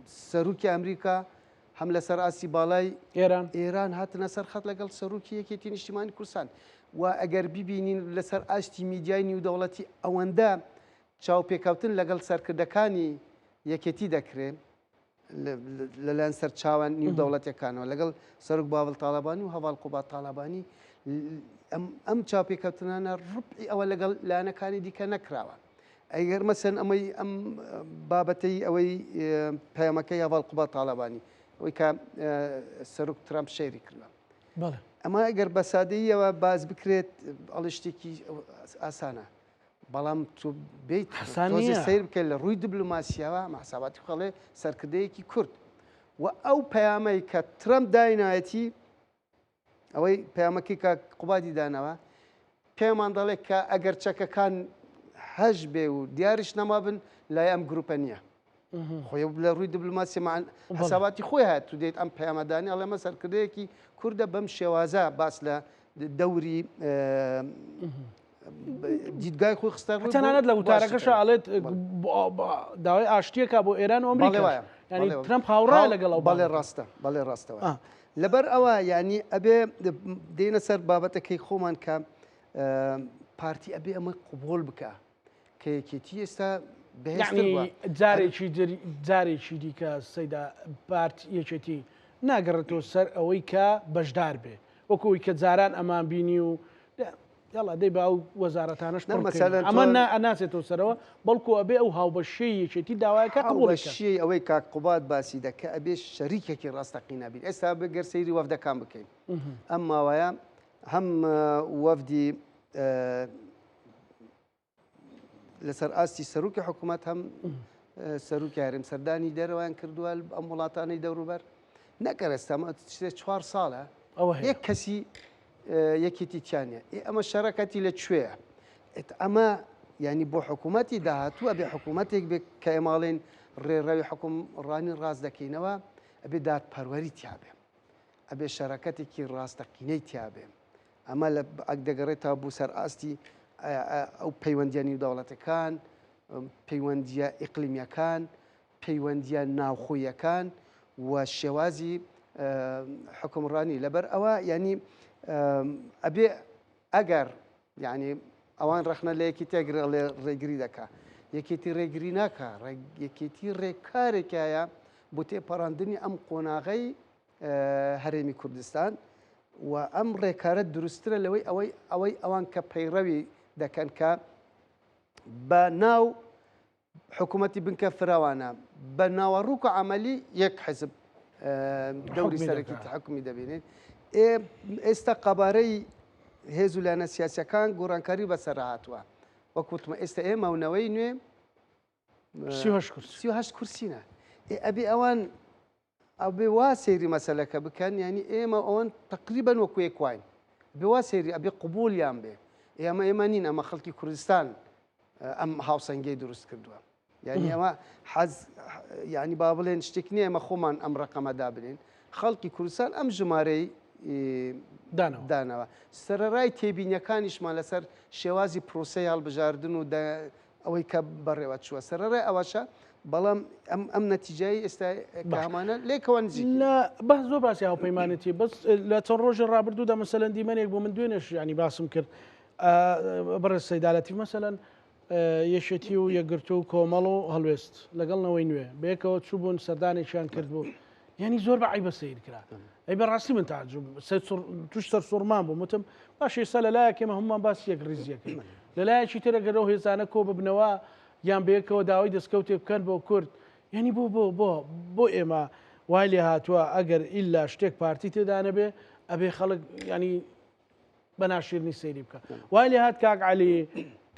سەرۆکی ئەمریکا هەم لەسەر ئاستی باڵای ئێران ئێران هاتنە سەر خەت لەگەڵ سەرۆکی یەکێتی نیشتیمانی کوردستان و ئەگەر ببینین لەسەر ئاستی میدیای نیودەوڵەتی ئەوەندە چاوپێکەوتن لەگەڵ سەرکردەکانی یەکێتی دەکرێ لەلایەن سەرچاوە نیودەوڵەتەکانەوە لەگەڵ سەرۆک باڤڵ تاڵەبانی و هەڤاڵ قوباد تاڵەبانی ئەم چاوپێکەوتنانە ڕبعی ئەوە لەگەڵ لایەنەکانی دیکە نەکراوە. ئەگەر مەسەن ئەمەی ئەم بابەتەی ئەوەی پەیامەکەی هەڤاڵ قوباد تاڵەبانی ئەوەی کە سەرۆک ترامپ شەیری کردوە ئەمە ئەگەر بە سادەییەوە باز بکرێت ئەڵێ شتێکی ئاسانە بەڵام تۆ بیت حسانیە سیر بکە لە ڕووی دیبلۆماسیەوە مەحساباتی خەڵێ سەرکردەیەکی کورد و ئەو پەیامەی کە ترەمپ داینایەتی ئەوەی پەیامەکەی کاک قوبادی داناوە پێمان دەڵێ کە ئەگەر چەکەکان هەش بێ و دیاریش نەمابن لای ئەم گروپە نییە خۆی لە ڕووی دیبلۆماسیمان حساباتی خۆی هات تو دێت ئەم پەیامەدانی ئەڵێمە سەرکردەیەکی کوردە بەم شێوازە باس لە دەوری دیدگای خۆی خستە ڕوو تەنانەت لە وتارەکەشا ئەڵێت داوای ئاشتیەکە بۆ ئێران و ئەمریکا یعنی ترەمپ هاوڕا لەگەڵ ئەو بەڵێ ڕاستە بەڵێ ڕاستەوە لەبەر ئەوە یعنی ئەبێ دێنە سەر بابەتەکەی خۆمان کە پارتی ئەبێ ئەمە قوبول بکە کە یەکێتی ئێستا جارێکی جارێکی دیکە سەیدا پارت یەکێتی ناگەڕێتەوە سەر ئەوەی کە بەشدار بێ وەکو ئەوی کە جاران ئەمان بینی و یاڵا دەی با ئەو وەزارەتانەش پڕ بکەین. ئەمە نا ناچێتەوە سەرەوە بەڵکو ئەبێ ئەو هاوبەشیەی یەکێتی داوایەکە قبوڵی کات. هاوبەشیەی ئەوەی کاک قوباد باسی دەکا ئەبێ شەریکێکی ڕاستەقینە بین. ئێستا گەر سەیری وەفدەکان بکەین ئەم ماوەیە هەم وەفدی لەسەر ئاستی سەرۆکی حکوومەت هەم سەرۆکی هەرێم سەردانی دەرەوەیان کردووە ئەم وڵاتانەی دەوروبەر نەکەر ئێستا چوار ساڵە ئەوە یەک کەسی یەکێتی تیانە ئەمە شەرەکەتی لە کوێیە ئەمە ینی بۆ حکوومەتی داهاتوو ئەبێ حکوومەتێک بێ کە ئێماڵێن ڕێڕەوی حکوم ڕانی ڕاست دەکەینەوە ئەبێ دادپەروەری تیاابێ ئەبێ شەرەکەتێکی ڕاستەقینەی تیاابێ ئەمە لە دەگەڕێتەوە بۆ سەر ئاستی ئەو پەیوەندیە نیودەوڵەتەکان، پەیوەندیە ئیقلیمیەکان، پەیوەندیە ناوخۆیەکان و شێوازی حکومڕانی لەبەر ئەوە ینی ئەبێ ئەگەر یعنی ئەوان ڕەخنە لە یەکی تێگرێ ڕێگری دەکا یەکێتی ڕێگری ناکە یەکێتی ڕێکارێکایە بۆ تێپەڕاندنی ئەم قۆناغەی هەرێمی کوردستان و ئەم ڕێکارە دروستترە لەوەی ئەوەی ئەوەی ئەوان کە پەیڕەوی دەکەن کە بە ناو حکوومەتی بنکە فراوانە بە ناوەڕوک و عملی یەک حزب دەوری سەرەکی حکومی دەبینێت ئێستا قەبارەی هێز و لایەنە سیاسەکان گۆڕانکاری بەسەر هاتووە وەک وتمە ئێستا ئێمە و نەوەی نوێ 38 کورسینە ئەبێ ئەوان ئەبێ وا سەیری مەسەلەکە بکەن یانی ئێمە ئەوان تقریبا وەکو یەک واین ئەبێ وا سەیری ئەبێ قبولیان بێ ئێمە ئێمە نین ئەمە خەڵکی کوردستان ئەم هاوسەنگەی دروست کردووە یعنی ئەمە حەز یعنی با بڵێن شتێک نییە ئێمە خۆمان ئەم ڕقەمە دابنین خەڵکی کوردستان ئەم ژمارەی دانەوە سەرەڕای تێبینیەکانیشمان لەسەر شێوازی پرۆسەی هەڵبژاردن و ئەوەی کە بەڕێوە چووە سەرەڕای ئەوەشە بەڵام ئەم ئەم نەتیجای ئێستا کە هەمانە لێکەوە نزیک لە بەس زۆر باسی هاوپەیمانێتی بەس لە چەند ڕۆژی ڕابردوودا مەسەلەن دیمەنێک بۆ من دوێنێش ینی باسم کرد بەڕێز سەیدالەتی مەسەلەن یەکێتی و یەکگرتوو و کۆمەڵ و هەڵوێست لەگەڵ نەوەی نوێ بەیەکەوە چووبوون سەردانێکیان کردبوو یعنی زۆر بە عیبە سیر کرا ئەی بەڕاستی من تعجب توش سەر سوڕمان بووم وتم باش ئێستا لەلایەک ئێمە هەمومان باسی یەک ڕیزیەکەین لەلایەکی تر ئەگەر ئەو هێزانە کۆ ببنەوە یان بەیەکەوە داوای دەستکەوتێک بکەن بۆ کورد. یعنی بۆ بۆ بۆ بۆ ئێمە وای لێ هاتووە ئەگەر ئیلا شتێک پارتی تێدا نەبێ ئەبێ خەڵک ینی بە ناشیرنی سەیری بکە وای لێ هات کاک علی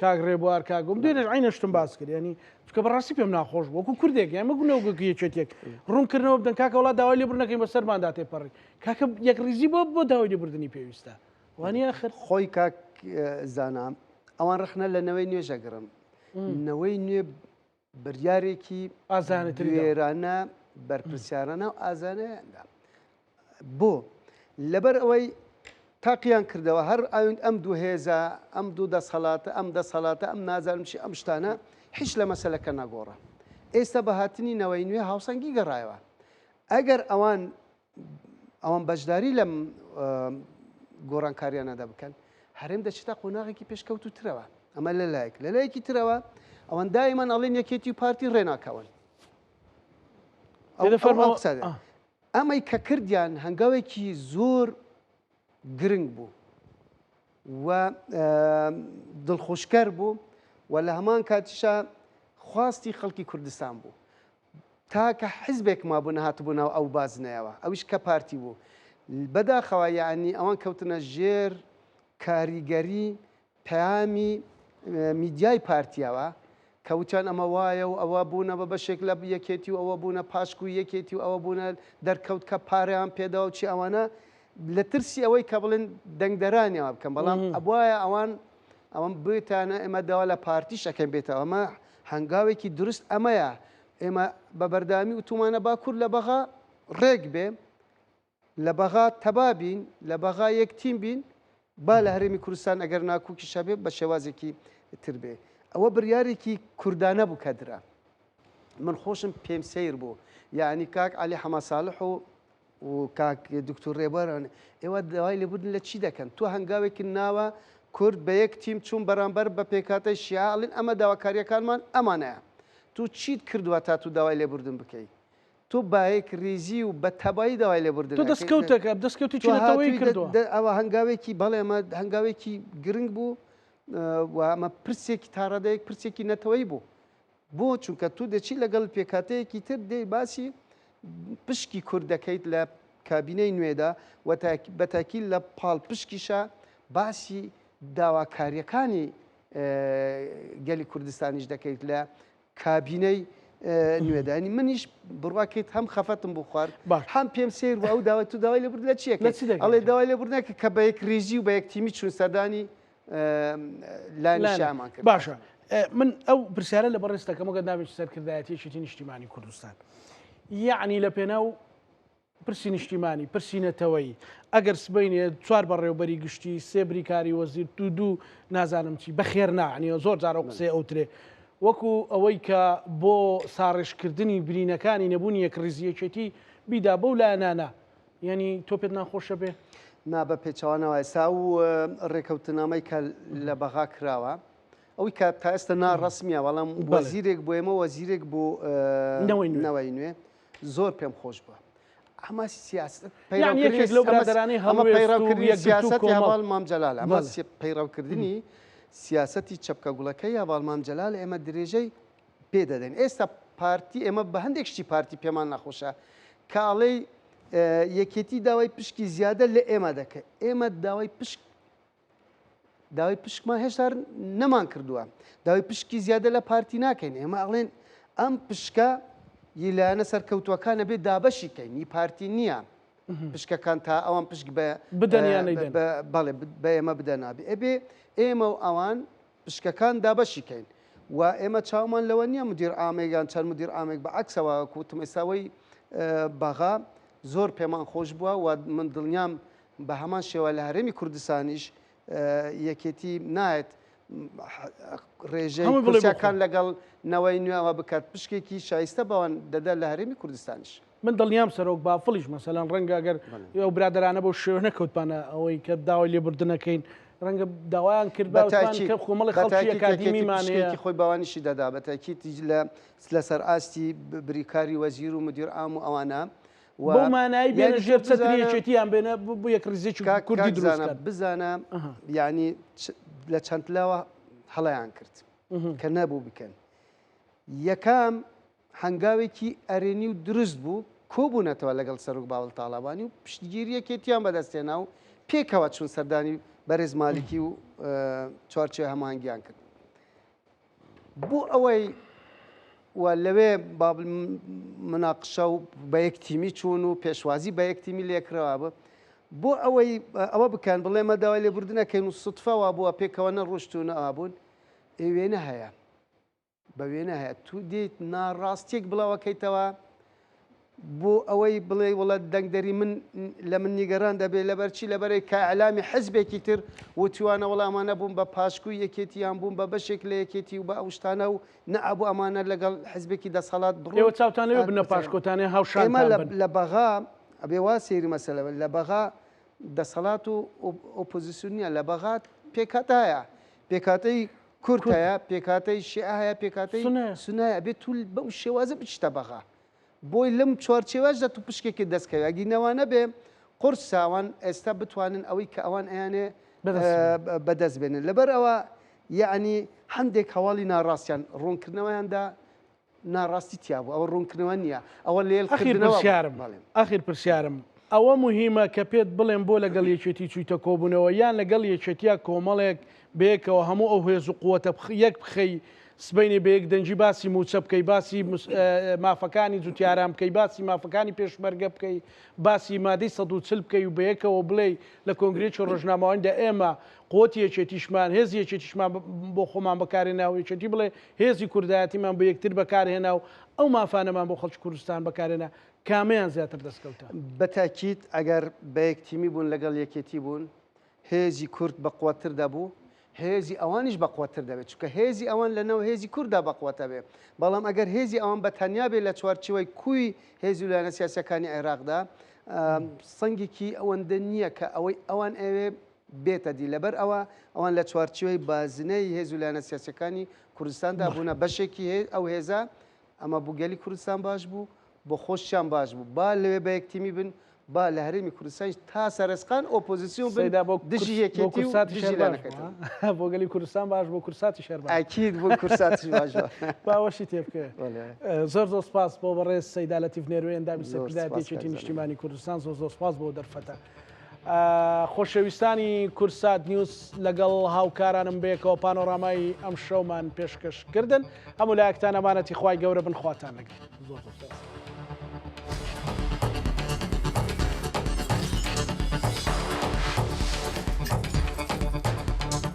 کاک ڕێبوار کاگوم دوێنێش عینە شتم باس کرد ینی چکە بەڕاستی پێم ناخۆش بوو وەکو کوردێک یان مەگونەوە یەکێتێک ڕوونکردنەوە بدەن کاکە وڵات داوای لێبوردنەکەین بەسەرماندا تێپەڕی کاکە یەکڕیزی بۆ بۆ داوای لێبوردنی پێویستە وانە آخر خۆی کاک زانا ئەوان ڕەخنە لە نەوەی نوێژ ئەگرن نەوەی نوێ بریارێکی ئازانەتری بوێرانە، بەرپرسیارانە و ئازانەیان دا. بۆ؟ لەبەر ئەوەی تاقیان کردەوە هەر ئەوین ئەم دوو هێزە، ئەم دوو دەسەڵاتە، ئەم دەسەڵاتە، ئەم نازانم چی، ئەم شتانە هیچ لە مەسەلەکە نەگۆڕا. ئێستا بە هاتنی نەوەی نوێ هاوسەنگی گەڕایەوە. ئەگەر ئەوان ئەوان بەشداری لەم گۆڕانکاریانەدا بکەن هەرێم دەچێتە قۆناغێکی پێشکەوتوترەوە ئەمە لە لایەک لە لایەکی ترەوە ئەوان دایمان ئەڵێن یەکێتی و پارتی ڕێناکەون ئەمەی کە کردیان هەنگاوێکی زۆر گرنگ بوو و دڵخۆشکەر بوو و لە هەمان کاتیشا خواستی خەڵکی کوردستان بوو تاکە حیزبێک مابوو نەهاتبوو ناو ئەو بازنەیەوە ئەویش کە پارتی بوو. بەداخەوە یەعنی ئەوان کەوتنە ژێر کاریگەری پەیامی میدیای پارتیەوە کە وتیان ئەمە وایە و ئەوە بوونە بە بەشێک لە یەکێتی و ئەوە بوونە پاشکوی یەکێتی و ئەوە بوونە دەرکەوت کە پارەیان پێدا و چی ئەوانە لە ترسی ئەوەی کە بڵێن دەنگدەرانیەوە بکەن بەڵام ئەبواە ئەوان ئەوەم بێتانە ئێمە داوا لە پارتیش ئەکەین بێتەوە ئەمە هەنگاوێکی دروست ئەمەیە ئێمە بە بەردەوامی وتومانە با کورد لە بەغا ڕێک بێ لە بەغا تەبا بین لە بەغا یەک تیم بین با لە هەرێمی کوردستان ئەگەر ناکوکیش هەبێ بە شێوازێکی تر بێ ئەوە بڕیارێکی کوردانە بوو کە درا من خۆشم پێم سەیر بوو یعنی کاک عەلی حەمە ساڵح و و کاک دکتور ڕێبوار ئێوە داوای لێبوردن لە چی دەکەن تۆ هەنگاوێکت ناوە کورد بە یەک تیم چوون بەرامبەر بە پێکهاتەی شیعە ئەڵێن ئەمە داواکاریەکانمان ئەمانەیە تۆ چیت کردووە تا تو داوای لێبوردن بکەی تۆ بایەک ریزی و بە تەبایی داوای لێبوردن تۆ دەستکەوتێکە دەستکەوتێکی نەتەوەیی کردووە ئەوە هەنگاوێکی بەڵێ ئەمە هەنگاوێکی گرنگ بوو و ئەمە پرسێکی تاڕادەیەک پرسێکی نەتەوەیی بوو بۆ؟ چونکە تۆ دەچی لەگەڵ پێکهاتەیەکی تر دێی باسی پشکی کورد دەکەیت لە کابینەی نوێدا و بەتاکیل لە پاڵ پشکیشە باسی داواکاریەکانی گەلی کوردستانیش دەکەیت لە کابینەی نوێدا ینی منیش بڕواکەیت هەم خەفەتم بۆ خوارد هەم پێم سیر بوو ئەو داوای تو داوای لێبورد لە چیەکە ئەڵێ داوای لێبوردنەکە کە بە یەک ریزی و بە یەک تیمی چوون سەردانی لانی کرد. باشە من ئەو پرسیارە لە بەڕێز دەکەم وەگەر ناوێکی سەرکردایەتی یەکێتی نیشتیمانی کوردستان یعنی لە پێناو پرسی نیشتیمانی پرسی نەتەوەیی ئەگەر سبینێ چوار بەڕێوبەری گشتی سێ بریکاری وەزیر دوو دوو نازانم چی بەخێر ناعنی زۆر جارە قسەی ئەوترێ وەکو ئەوەی کە بۆ ساڕێژکردنی برینەکانی نەبوونی یەکڕیزی یەکێتی بیدا بەو لایەنانە یانی تۆ پێت ناخۆشە بێ؟ نا بە پێچەوانەوە ئێستا ئەو ڕێکەوتنامەی کە لە بەغا کراوە ئەوی کە تا ئێستا ناڕەسمیە بەڵام وەزیرێک بۆ ئێمە وەزیرێک بۆ نەوەی نوێ زۆر پێم خۆش بووە ئەمە سیاست پەیڕەوکردنی لەو برادەرانەی ئەمە پەیڕەوکردنی سیاسەتی هەڤاڵ مام جەلال ئەمە پەیڕەوکردنی سیاسەتی چەپکە گوڵەکەی هەڤاڵ مام جەلال ئێمە درێژەی پێ دەدەین ئێستا پارتی ئێمە بە هەندێک شتی پارتی پێمان ناخۆشە کە ئەڵێی یەکێتی داوای پشکی زیادە لە ئێمە دەکە ئێمە داوای پشک داوای پشکمان هێشتا نەمان کردووە داوای پشکی زیادە لە پارتی ناکەین ئێمە ئەڵێن ئەم پشکە ی لایەنە سەرکەوتوەکانە بێ دابەشی کەین ی پارتی نییە پشکەکان تا ئەوان پشک بە بدەنیان بەڵێ بە ئێمە بدەنابێ ئەبێ ئێمە و ئەوان پشکەکان دابەشی کەین و ئێمە چاومان لەوە نییە مدیر عامێک یان چەند مدیر عامێک بە عەکسەوە وەکو وتم ئێستا ئەوەی بەغا زۆر پێمان خۆش بووە و من دڵنیام بە هەمان شێوە لە هەرێمی کوردستانیش یەکێتی نایەت ڕێژەی کورسیەکان لەگەڵ نەوەی نوێوە بکات پشکێکی شایستە بەوان دەدا لە هەرێمی کوردستانیش. من دڵنیام سەرۆک بافڵیش مەسەلەن ڕەنگە گەر ئەو برادەرانە بەو شێوە نەکەوتبانە ئەوەی کە داوای لێبوردنەکەین ڕەنگە داوایان کرد کە کۆمەڵی خەڵکی ئەکادیمیمان هەیە خۆی باوانیشی دەدا بە تاکید لە لەسەر ئاستی بریکاری وەزیر و مدیر عام و ئەوانە بەو مانایی بێنە ژێر چەتری یەکێتیان بێنە بۆ یەکڕیزییەکی کوردی دروست کەن. بزانە یعنی لە چەند لاوە هەڵەیان کرد کە نەبوو بکەن یەکەم. هەنگاوێکی ئەرێنی و دروست بوو، کۆبوونەتەوە لەگەڵ سەرۆک باڤڵ تاڵەبانی و پشتگیری یەکێتیان بەدەستهێنا و پێکەوە چوون سەردانی بەرێز مالیکی و چوارچێوەی هەماهەنگیان کرد. بۆ ئەوەی و لەوێ مناقشە و بە یەک تیمی چوون و پێشوازی بە یەک تیمی لێکرەوە بوو بۆ ئەوەی ئەوە بکەن بڵێ مە داوای لێبوردنەکەین و سوتفە وا بووە پێکەوە نەڕۆشتوون ئابوون ئێ وێنە هەیە بە وێنە هەیە تو دێیت ناڕاستیەک بڵاوەکەیتەوە بۆ ئەوەی بڵێ وڵە دەنگدەری من لە من نیگەران دەبێت لەبەرچی لەبەرەی کە ئەلامی حزبێکی تر وتوانە وەڵامانە بوون بە پاشکوی یەکێتی یان بوون بە بەشێک لە یەکێتی و بە ئەو شتانە و نەئەبوو ئەمانە لەگەڵ حزبێکی دەسەڵات بڕۆن. ئێوە چاوتان لەوێ بنە پاشکۆتانێ هاوشانتان بن. لە بەغا ئەبێ وا سەیری مەسەلە لە بەغا دەسەڵات و ئۆپۆزیسیۆن نییە لە بەغا پێکهاتە هەیە پێکهاتەی کورد هەیە پێکهاتەی شیعە هەیە پێکهاتەی سوننە هەیە ئەبێ تو بەو شێوازە بچیتە بەغا بۆی لەم چوارچێوەشدا تو پشکێکی دەست کەوێ ئەگی نەوە نەبێ قورسە ئەوان ئێستا بتوانن ئەوەی کە ئەوان ئەیانێ بەدەست بێنن لەبەر ئەوە یەعنی هەندێک هەواڵی ناڕاستیان ڕوونکردنەوەیاندا ناڕاستی تیا بوو ئەوە ڕوونکردنەوە نییە ئەوە لێل ئەخیر پرسیارم ئەخیر پرسیارم ئەوە موهیمە کە پێت بڵێم بۆ لەگەڵ یەکێتی چوویتە کۆبوونەوە یان لەگەڵ یەکێتیا کۆمەڵێک بەیەکەوە هەموو ئەو هێز و قوتە یەک بخەی سبەینێ بە یەک دەنگی باسی مووچە بکەی باسی مافەکانی جوتیاران بکەی باسی مافەکانی پێشمەرگە بکەی باسی مادەی 140 بکەی و بەیەکەوە بڵێی لە کۆنگرێکی ڕۆژنامەوانیدا ئێمە قوتی یەکێتیشمان هێزی یەکێتیشمان بۆ خۆمان بەکارهێنا و یەکێتی بڵێ هێزی کوردایەتیمان بۆ یەکتر بەکارهێنا و ئەو مافانەمان بۆ خەڵکی کوردستان بەکارهێنا کامەیان زیاتر دەستکەوتە؟ بە تاکید ئەگەر بە یەک تیمی بوون لەگەڵ یەکێتی بوون هێزی کورد بەقوەتتر دەبوو، هێزی ئەوانیش بەقوەتتر دەبێت، چونکە هێزی ئەوان لەناو هێزی کورددا بەقوەتە بێ، بەڵام ئەگەر هێزی ئەوان بە تەنیا بێ لە چوارچێوەی کوی هێز و لایەنە سیاسیەکانی عێراقدا سەنگێکی ئەوەندە نییە کە ئەوەی ئەوان ئەوێ بێتە دی، لەبەر ئەوە ئەوان لە چوارچێوەی بازنەی هێز و لایەنە سیاسیەکانی کوردستاندا بوونە بەشێکی ئەو هێزە، ئەمە بۆ گەلی کوردستان باش بوو، بۆ خۆشیان باش بوو، با لەوێ بە یەک تیمی بن، با لە هەرێمی کوردستانیش تا سەرسقان ئۆپۆزیسیۆن بن سەیدا بۆ دژی بۆ یەکێتی و کورساتیش دژی هەر باش لایەنەکەی بوو تر. ها؟ بۆ گەلی کوردستان باش بۆ کورساتیش هەر باش بوو. ئەکید بۆ کورساتیش باش بوو. باوەشی تێبکەوێ. بەڵێ. زۆر زۆر سپاس بۆ بەڕێز سەیدا لەتیف نێروی ئەندامی زۆر سەرکردایەتی سپاس یەکێتی کاک زانا. نیشتیمانی کوردستان زۆر زۆر سپاس بۆ دەرفەتە. خۆشەویستانی کوردسات نیوز لەگەڵ هاوکارانم بەیەکەوە پانۆرامای ئەم شەومان پێشکەش کردن. هەموو لایەکتان ئەمانەتی خوای گەورە بن خواتان لەگەڵ. زۆر زۆر سپاس.